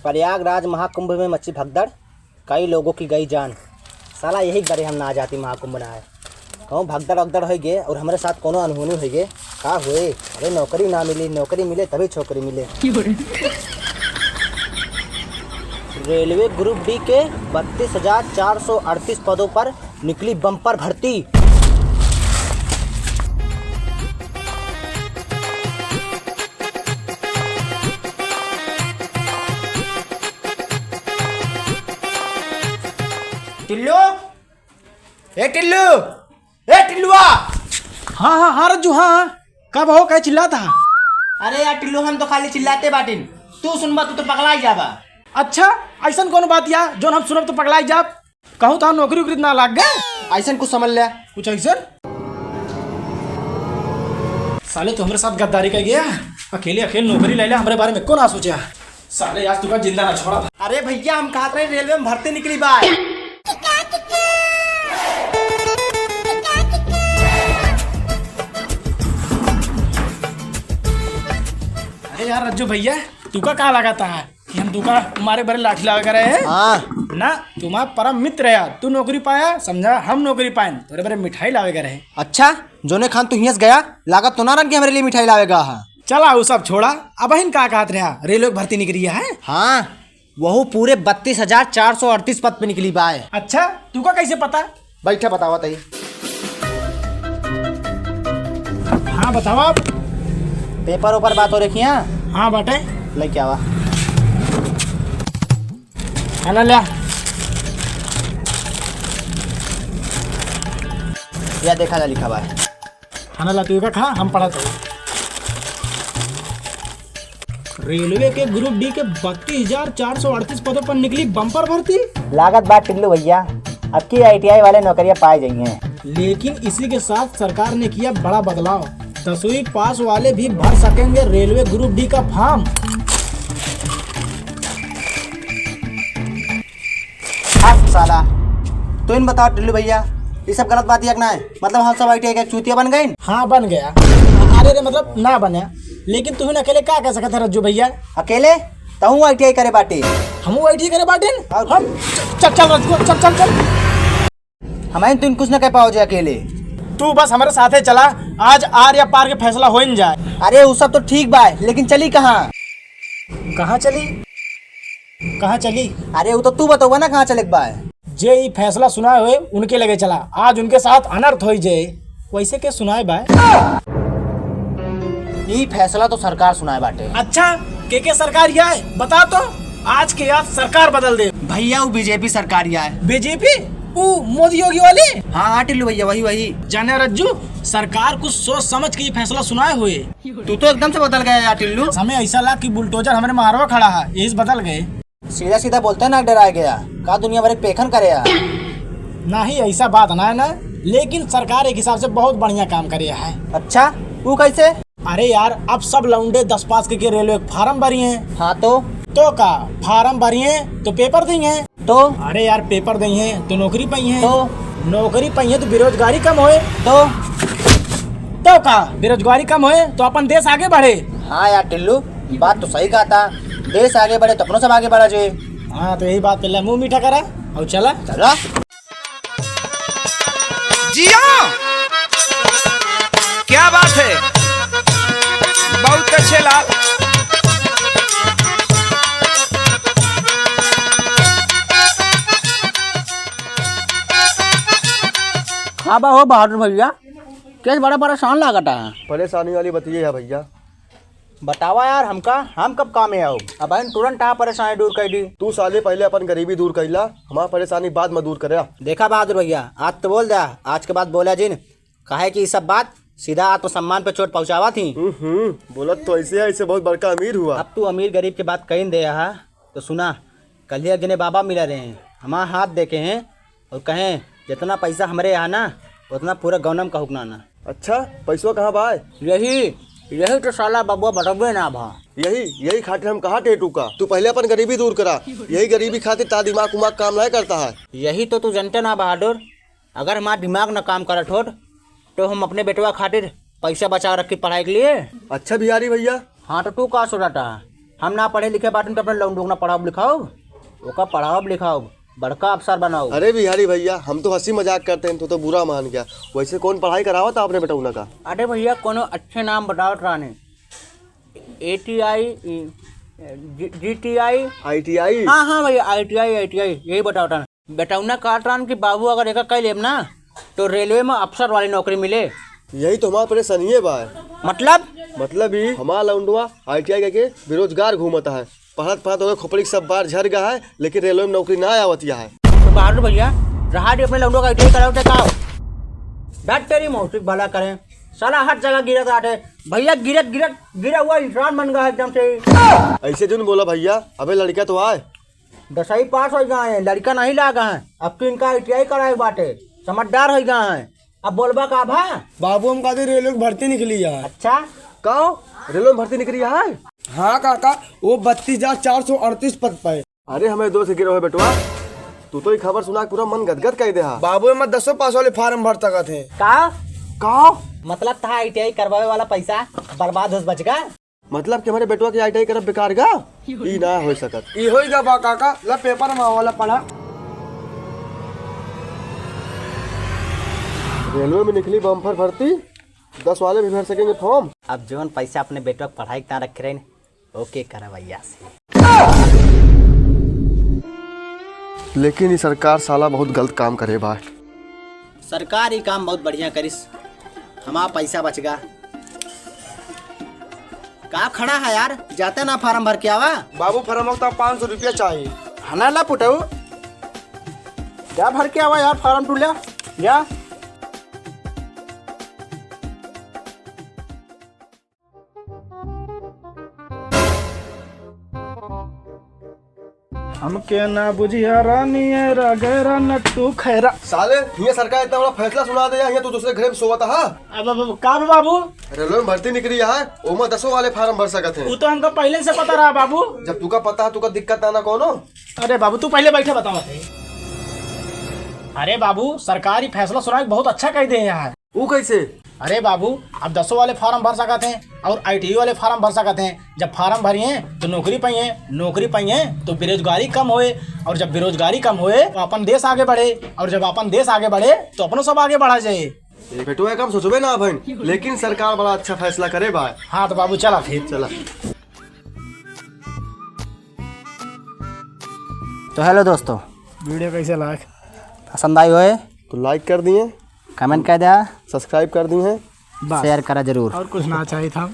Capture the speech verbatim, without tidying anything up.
प्रयागराज महाकुंभ में मची भगदड़, कई लोगों की गई जान। साला यही बरे हम ना जाती महाकुंभ नहाए। कहूँ भगदड़ वगदड़ होइ गे और हमरे साथ कोनो अनहोनी होइ गे, का होए? अरे नौकरी ना मिली, नौकरी मिले तभी छोकरी मिले। रेलवे ग्रुप डी के बत्तीस हजार चार सौ अड़तीस पदों पर निकली बम्पर भर्ती। टिल्लू, ए टिल्लू, ए टिल्लुआ। हाँ, हाँ, हाँ, रज्जू, हाँ, हाँ। का बा हो, काहे चिल्लात हा? अरे यार टिल्लू, हम तो खाली चिल्लाते बाटिन, तू सुनबा, तू तो पगलाई जाबा। अच्छा, ऐसन कौन बात या, जौन हम सुनब तो पगलाई जाब? कहूँ तो नौकरी उकरी ना लाग गए? ऐसन कुछ समझ ले। कुछ ऐसन? साले, तू हमरे साथ गद्दारी कर गया, अकेले अकेले नौकरी ले ले, हमरे बारे में कौन आ सोचा? साले, आज तुका जिंदा ना छोड़ा। अरे भैया, हम कहत रहे रेलवे में भर्ती निकली बा। अरे यार रज्जू भैया, तुका का लागत है कि हम तुका मारे बरे लाठी लावे करे हैं? हाँ। ना, तुम्हारा परम मित्र है यार, तू नौकरी पाया, समझा, हम नौकरी पाए, तोरे बरे मिठाई लावे करे हैं। अच्छा, जोने खान तू हियस गया, लागत तो ना रन के हमरे लिए मिठाई लावेगा हा। चला, वो सब छोड़ा, अबहिन का कहत रहा, रेलवे की भर्ती निकली है? हाँ, वहू पूरे बत्तीस हजार चार सौ अड़तीस पद पे निकली बाय। अच्छा, तुका कैसे पता? बैठा, बतावा तई। हाँ, बतावा। पेपर ऊपर बात हो रखी है। हाँ, बाटे। लेके आवा। खाना ल्या। या देखा जा लिखा बा। खाना ला, तू का खा, हम पढ़त हई। रेलवे के ग्रुप डी के बत्तीस हजार चार सौ अड़तीस पदों पर निकली बम्पर भर्ती। लागत बा टिल्लू भैया, अब की आईटीआई वाले नौकरियां पाए जाइए। लेकिन इसी के साथ सरकार ने किया बड़ा बदलाव। दसवीं पास वाले भी भर सकेंगे रेलवे ग्रुप डी का फॉर्म। हट साला, तू इन बताओ टिल्लू भैया, ये सब गलत बात या कि ना है? मतलब हम सब आईटीआई के चूतिया बन गए? हाँ, बन गया। अरे रे, मतलब ना बने, लेकिन तुम अकेले का कर सकत है रज्जू भैया? अकेले? तहूँ आईटीआई करे बाटे? हम आईटीआई करे बाटे? और हम चल, चल रज्जू, चल, चल, चल। हमारे तुम कुछ ना कह पाओ जे अकेले। तू बस हमारे साथे चला, आज आर या पार के फैसला हो न जाए। अरे वो सब तो ठीक बा, लेकिन चली कहाँ? कहाँ चली? कहाँ चली? अरे वो तो तू बतौबा ना कहाँ चले के बा। जे ई फैसला सुनाए हुए उनके लगे चला, आज उनके साथ अनर्थ होई जे। वैसे के सुनाए बा? ई फैसला तो सरकार सुनाए बाटे। अच्छा, के के सरकार या है? बता तो। आज के आज सरकार बदल दे। भैया, वो बीजेपी सरकार या है। बीजेपी? वो मोदी योगी वाली? हाँ, हाँ, टिल्लू भैया, वही, वही। जाने रज्जू, सरकार कुछ सोच समझ के ये फैसला सुनाए हुए। तू तो एकदम से बदल गया यार टिल्लू। समय ऐसा ला कि बुलडोजर हमारे मारवा खड़ा है, यही से बदल गए। सीधा सीधा बोलते ना, डराए गया का दुनिया भर एक पेखन करे यार। नहीं, ऐसा बात ना है ना, लेकिन सरकार एक हिसाब से बहुत बढ़िया काम करे है। अच्छा, वो कैसे? अरे यार, अब सब लौंडे दस पास के, के रेलवे के फार्म भरी हैं। हाँ तो? तो का, फार्म भरी हैं तो पेपर दी हैं। तो? अरे यार, पेपर दी हैं तो नौकरी पाई हैं। तो? नौकरी पाई हैं तो बेरोजगारी कम होए। तो? तो का, बेरोजगारी कम होए तो अपन देश आगे बढ़े। हाँ यार टिल्लू, बात तो सही कहा था, देश आगे बढ़े तो अपनों सब आगे बढ़ा जाए। हाँ, तो यही बात पहले मुंह मीठा करा और चला। चला। जिया, क्या बात है, बहुत अच्छे लाल। हाँ बा हो बहादुर भैया, केस बड़ा परेशान लागता है। परेशानी वाली बतिये है भैया। बतावा यार हमका, हम कब काम में आओ? अब आइन तुरंत आ परेशानी दूर कर दी। तू साले पहले अपन गरीबी दूर कर ला, हमार परेशानी बाद में दूर करा। देखा बहादुर भैया, आज तो बोल द्या, आज के बाद बोला जिन, काहे कि ई सब बात सीधा आत्मसम्मान पे चोट पहुँचावा थी। हम्म, बोलत तो ऐसे है, ऐसे बहुत बड़का अमीर हुआ। अब तू अमीर गरीब के बात कहीं दे रहा, तो सुना, कल ही एक जने बाबा मिला रहे हैं, हमारा हाथ देखे हैं और कहें, "जितना पैसा हमरे यहाँ ना, उतना पूरा गौनम का हुकना ना।" अच्छा, पैसवा कहाँ बा? यही, यही तो साला बबुआ बटबे ना भा। यही, यही खातिर हम कहा टेटू का, तू पहले अपन गरीबी दूर करा। यही गरीबी खातिर ता दिमाग उमाग काम नहीं करता है। यही तो तू जनते ना बहादुर, अगर हमार दिमाग ना काम करत होत, तो हम अपने बेटवा खातिर पैसा बचा रखी पढ़ाई के लिए। अच्छा बिहारी भैया। हाँ, तो तू का सोचता है? हम ना पढ़े लिखे बाटन तो अपने लौंडू को ना पढ़ाओ लिखाओ, ओका पढ़ाओ लिखाओ, बड़का अफसर बनाओ। अरे बिहारी भैया, हम तो हंसी मजाक करते हैं, तू तो बुरा मान गया। वैसे कौन पढ़ाई करावा था अपने बेटौना का? अरे भैया, कोनो अच्छे नाम बताओ रानी। A T I, E, G, G T I. I T I? हाँ, हाँ भैया, आई टी आई, आई टी आई, यही बताओ था। बेटौना कहत रहन कि बाबू अगर एका कह लेब ना, तो रेलवे में अफसर वाली नौकरी मिले। यही तो हमार परेशानिये बा। मतलब? मतलब ही हमार लौंडवा आई टी आई करके बेरोजगार घूमत है। पढ़त पढ़त ओकर खोपड़ी के सब बार झड़ गया है, लेकिन रेलवे में नौकरी ना आवत है। तो बहादुर भैया, रहा दे अपने लौंडवा का आई टी आई कराओ ते का हो? डट तेरी मौसी भला करें, साला हर जगह गिरत आटे। भैया गिरत गिरत गिरा हुआ इंसान बन गया है एकदम से। ऐसे जुन बोला भैया, अबे लड़का तो आए। दसवीं पास हो गए हैं, लड़का नहीं लागा है, अब तो इनका आई टी आई कराए बाटे, समझदार हो गए हैं। अब बोलबा का भा? बाबू, हम कहते रेलवे की भर्ती निकली है। अच्छा? का? रेलवे में भर्ती निकली है? हाँ काका, वो बत्तीस हजार चार सौ अड़तीस पद पे। अरे हमें दोस्त गिरो है बेटवा, तू तो ये खबर सुना के पूरा मन गदगद कर दे हा। बाबू, मैं दसों पास वाले फार्म भर सकत है। का? का? मतलब था आई टी आई करवावे वाला पैसा बर्बाद होस बच गया? मतलब कि हमारे बेटवा के आई टी आई करब बेकार गा? ई ना हो सकत। ई होई गा बा काका, ला पेपर में वाला पढ़ा। रेलवे में निकली बम्पर भर्ती, दस वाले भी भर सकेंगे फॉर्म। अब जौन पैसा अपने बेटवा के पढ़ाई के तां रखे रहे, ओके करवैया से। लेकिन ई सरकार साला बहुत गलत काम करे बा। सरकार ई काम बहुत बढ़िया करिस, हमार पैसा बच गा। का खड़ा है यार, जाते ना फार्म भर के आवा। बाबू, फार्म तो पाँच सौ रुपया चाहिए। हना ला पुटऊ, जा भर के आवा यार फार्म टूल्या, जा। हमके ना बुझिया रानी, ए रा गैरा नट्टू खैरा। साले, हियां सरकार इतना बड़ा फैसला सुना दे, हियां तू दूसरे घरे में सोवत हा। अब, अब, अब का बा बाबू? रेलवे में भर्ती निकली है, ओमा दसों वाले फार्म भर सकत हैं। वो तो हमका पहले से पता रहा बाबू। जब तुका पता है, तुका दिक्कत ना, ना कोनो। अरे बाबू, तू पहले बैठे बतावा थे। अरे बाबू, सरकार ई फैसला सुना के बहुत अच्छा कह दे है। ऊ कैसे? अरे बाबू, अब दसों वाले फार्म भर सकत हैं और आई टी आई वाले फार्म भर सकत हैं। जब फार्म भरिए तो नौकरी पाइए, नौकरी पाइए तो बेरोजगारी कम होए, और जब बेरोजगारी कम होए तो अपन देश आगे बढ़े, और जब अपन देश आगे बढ़े तो अपनो सब आगे बढ़ा जाए। ए बेटवा, एक हम सोचबे ना भइन, लेकिन सरकार बड़ा अच्छा फैसला करे बा। हाँ तो बाबू चला फिर। चला। तो हेलो दोस्तों, वीडियो कैसे लाग? पसंद आई होए तो लाइक कर दिए, कमेंट कर दिया, सब्सक्राइब कर दिए, बस। शेयर करा जरूर। और कुछ ना चाहिए था।